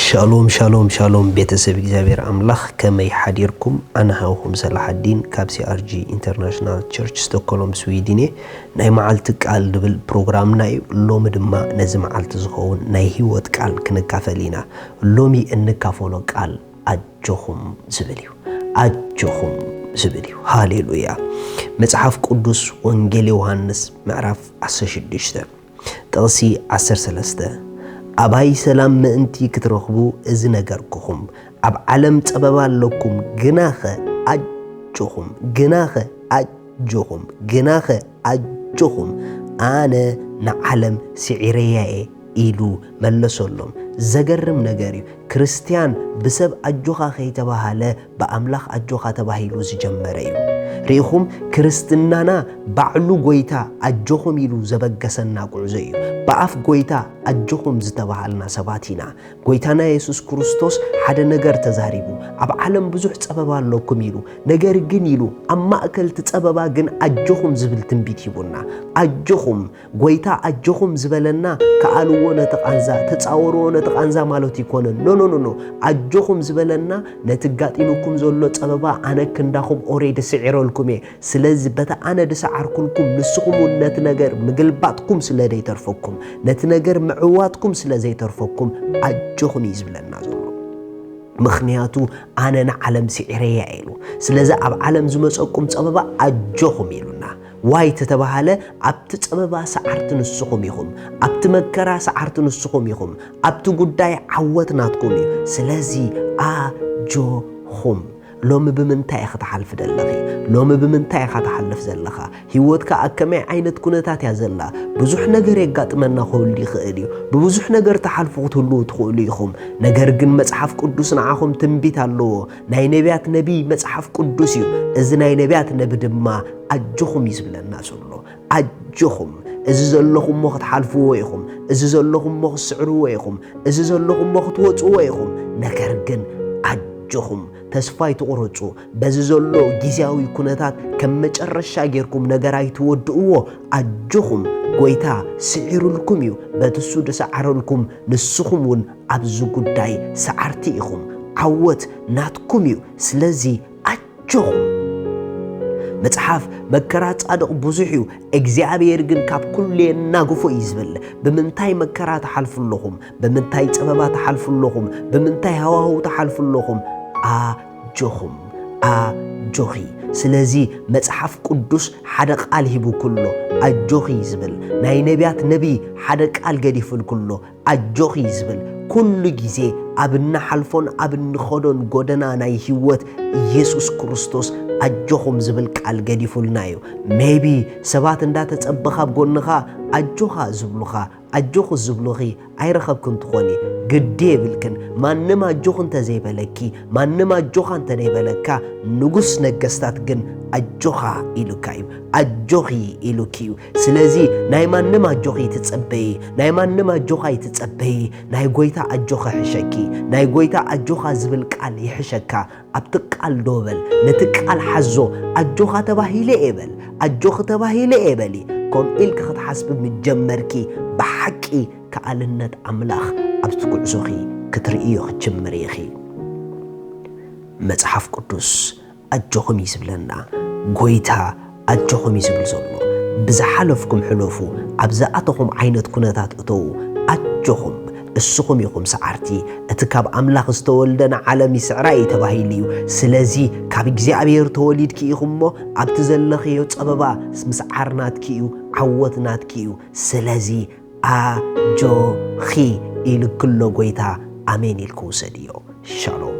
ሻሎም ሻሎም ሻሎም፣ ቤተሰብ እግዚኣብሔር ኣምላኽ፣ ከመይ ሓዲርኩም? ኣነ ሃውኹም ሰላሓዲን ካብ ሲኣርጂ ኢንተርናሽናል ቸርች ስቶኮሎም ስዊድን እየ። ናይ መዓልቲ ቃል ዝብል ፕሮግራምና እዩ። ሎሚ ድማ ነዚ መዓልቲ ዝኸውን ናይ ህይወት ቃል ክንካፈል ኢና። ሎሚ እንካፈሎ ቃል ኣጆኹም ዝብል እዩ። ኣጆኹም ዝብል እዩ። ሃሌሉያ። መጽሓፍ ቅዱስ ወንጌል ዮሃንስ ምዕራፍ ዓሰርተ ሽዱሽተ ጥቕሲ ዓሰርተ ሰለስተ፣ ኣባይ ሰላም ምእንቲ ክትረኽቡ እዚ ነገርኩኹም። ኣብ ዓለም ጸበባ ኣለኩም፣ ግናኸ ኣጆኹም፣ ግናኸ ኣጆኹም፣ ግናኸ ኣጆኹም፣ ኣነ ንዓለም ስዒረያ እየ ኢሉ መለሰሎም። ዘገርም ነገር እዩ። ክርስትያን ብሰብ ኣጆኻ ከይተባሃለ ብኣምላኽ ኣጆኻ ተባሂሉ ዝጀመረ እዩ። ርኢኹም፣ ክርስትናና ባዕሉ ጎይታ ኣጆኹም ኢሉ ዘበገሰና ጉዕዞ እዩ። ብኣፍ ጎይታ ኣጆኹም ዝተባሃልና ሰባት ኢና። ጎይታና የሱስ ክርስቶስ ሓደ ነገር ተዛሪቡ፣ ኣብ ዓለም ብዙሕ ጸበባ ኣለኩም ኢሉ፣ ነገር ግን ኢሉ፣ ኣብ ማእከል እቲ ጸበባ ግን ኣጆኹም ዝብል ትንቢት ሂቡና። ኣጆኹም፣ ጎይታ ኣጆኹም ዝበለና፣ ከኣልዎ ነቲ ቃንዛ፣ ተጻወርዎ ነቲ ቃንዛ ማለት ይኮነን። ኖ፣ ኖ፣ ኖ፣ ኖ። ኣጆኹም ዝበለና፣ ነቲ ጋጢሙኩም ዘሎ ጸበባ ኣነ ክንዳኹም ኦሬዲ ስዒረልኩም እየ። ስለዚ በቲ ኣነ ዝሰዓርኩልኩም ንስኹም እውን ነቲ ነገር ምግልባጥኩም ስለ ዘይተርፈኩም፣ ነቲ ነገር ምዕዋትኩም ስለ ዘይተርፈኩም ኣጆኹም እዩ ዝብለና ዘሎ። ምኽንያቱ ኣነ ንዓለም ስዒረያ ኢሉ። ስለዚ ኣብ ዓለም ዝመጸኩም ጸበባ ኣጆኹም ኢሉና። ዋይ ተተባሃለ ኣብቲ ጸበባ ሰዓርቲ ንስኹም ኢኹም፣ ኣብቲ መከራ ሰዓርቲ ንስኹም ኢኹም፣ ኣብቲ ጉዳይ ዓወት ናትኩም እዩ። ስለዚ ኣጆኹም። ሎሚ ብምንታይ ኢኺ ትሓልፊ ዘለኺ? ሎሚ ብምንታይ ኢኻ ትሓልፍ ዘለኻ? ህይወትካ ኣብ ከመይ ዓይነት ኩነታት እያ ዘላ? ብዙሕ ነገር የጋጥመና ክህሉ ይኽእል እዩ። ብብዙሕ ነገር ትሓልፉ ክትህልዉ ትኽእሉ ኢኹም። ነገር ግን መጽሓፍ ቅዱስ ንዓኹም ትንቢት ኣለዎ። ናይ ነቢያት ነቢ መጽሓፍ ቅዱስ እዩ። እዚ ናይ ነቢያት ነቢ ድማ ኣጆኹም እዩ ዝብለና ዘሎ። ኣጆኹም፣ እዚ ዘለኹሞ ክትሓልፍዎ ኢኹም። እዚ ዘለኹሞ ክትስዕርዎ ኢኹም። እዚ ዘለኹሞ ክትወጽዎ ኢኹም። ነገር ግን ኣጆኹም፣ ተስፋ ኣይትቑረጹ። በዚ ዘሎ ግዝያዊ ኩነታት ከም መጨረሻ ጌርኩም ነገር ኣይትወድእዎ። ኣጆኹም፣ ጎይታ ስዒሩልኩም እዩ። በቲ እሱ ዝሰዓረልኩም ንስኹም እውን ኣብዚ ጉዳይ ሰዓርቲ ኢኹም። ዓወት ናትኩም እዩ። ስለዚ ኣጆኹም። መጽሓፍ፣ መከራ ጻድቕ ብዙሕ እዩ፣ እግዚኣብሔር ግን ካብ ኩሉ የናግፎ እዩ ዝብል። ብምንታይ መከራ ትሓልፉ ኣለኹም? ብምንታይ ጸበባ ትሓልፉ ኣለኹም? ብምንታይ ሃዋህው ትሓልፉ ኣለኹም? ኣጆኹም፣ ኣጆኺ። ስለዚ መጽሓፍ ቅዱስ ሓደ ቃል ሂቡኩ ኣሎ፣ ኣጆኺ ዝብል። ናይ ነቢያት ነቢ ሓደ ቃል ገዲፉልኩ ኣሎ፣ ኣጆኺ ዝብል። ኩሉ ግዜ ኣብ እንሓልፎን ኣብ እንኸዶን ጎደና ናይ ህይወት፣ ኢየሱስ ክርስቶስ ኣጆኹም ዝብል ቃል ገዲፉልና እዩ። ሜቢ ሰባት እንዳተጸበኻ ኣብ ጎንኻ ኣጆኻ ዝብሉኻ፣ ኣጆኺ ዝብሉኺ ኣይረኸብክን ትኾኒ። ግዲ የብልክን። ማንም ኣጆኺ እንተዘይበለኪ፣ ማንም ኣጆኻ እንተዘይበለካ፣ ንጉስ ነገስታት ግን ኣጆኻ ኢሉካ እዩ። ኣጆኺ ኢሉኪ እዩ። ስለዚ ናይ ማንም ኣጆኺ ኣይትጸበዪ፣ ናይ ማንም ኣጆኻ ኣይትጸበዪ። ናይ ጎይታ ኣጆኻ ይሕሸኪ። ናይ ጎይታ ኣጆኻ ዝብል ቃል ይሕሸካ። ኣብቲ ቃል ዶ በል፣ ነቲ ቃል ሓዞ። ኣጆኻ ተባሂለ እየ በል፣ ኣጆኺ ተባሂለ እየ በሊ። ከምኡ ኢልኪ ክትሓስቢ ምስ ጀመርኪ፣ ብሓቂ ከኣልነት ኣምላኽ ኣብቲ ጉዕዞኺ ክትርእዮ ክትጅምሪ ኢኺ። መጽሓፍ ቅዱስ ኣጆኹም እዩ ዝብለና። ጎይታ ኣጆኹም እዩ ዝብል ዘሎ። ብዝሓለፍኩም ሕለፉ፣ ኣብ ዝኣተኹም ዓይነት ኩነታት እተዉ። ኣጆኹም፣ እስኹም ኢኹም ሰዓርቲ። እቲ ካብ ኣምላኽ ዝተወልደ ንዓለም ይስዕራ እዩ ተባሂሉ እዩ። ስለዚ ካብ እግዚኣብሔር ተወሊድኪ ኢኹም እሞ፣ ኣብቲ ዘለኽዮ ጸበባ ምስዓር ናትኪ እዩ፣ ዓወት ናትኪ እዩ። ስለዚ ኣጆኺ ኢልኪ ኣሎ ጎይታ። ኣሜን ኢልኪ ውሰድዮ። ሻሎም።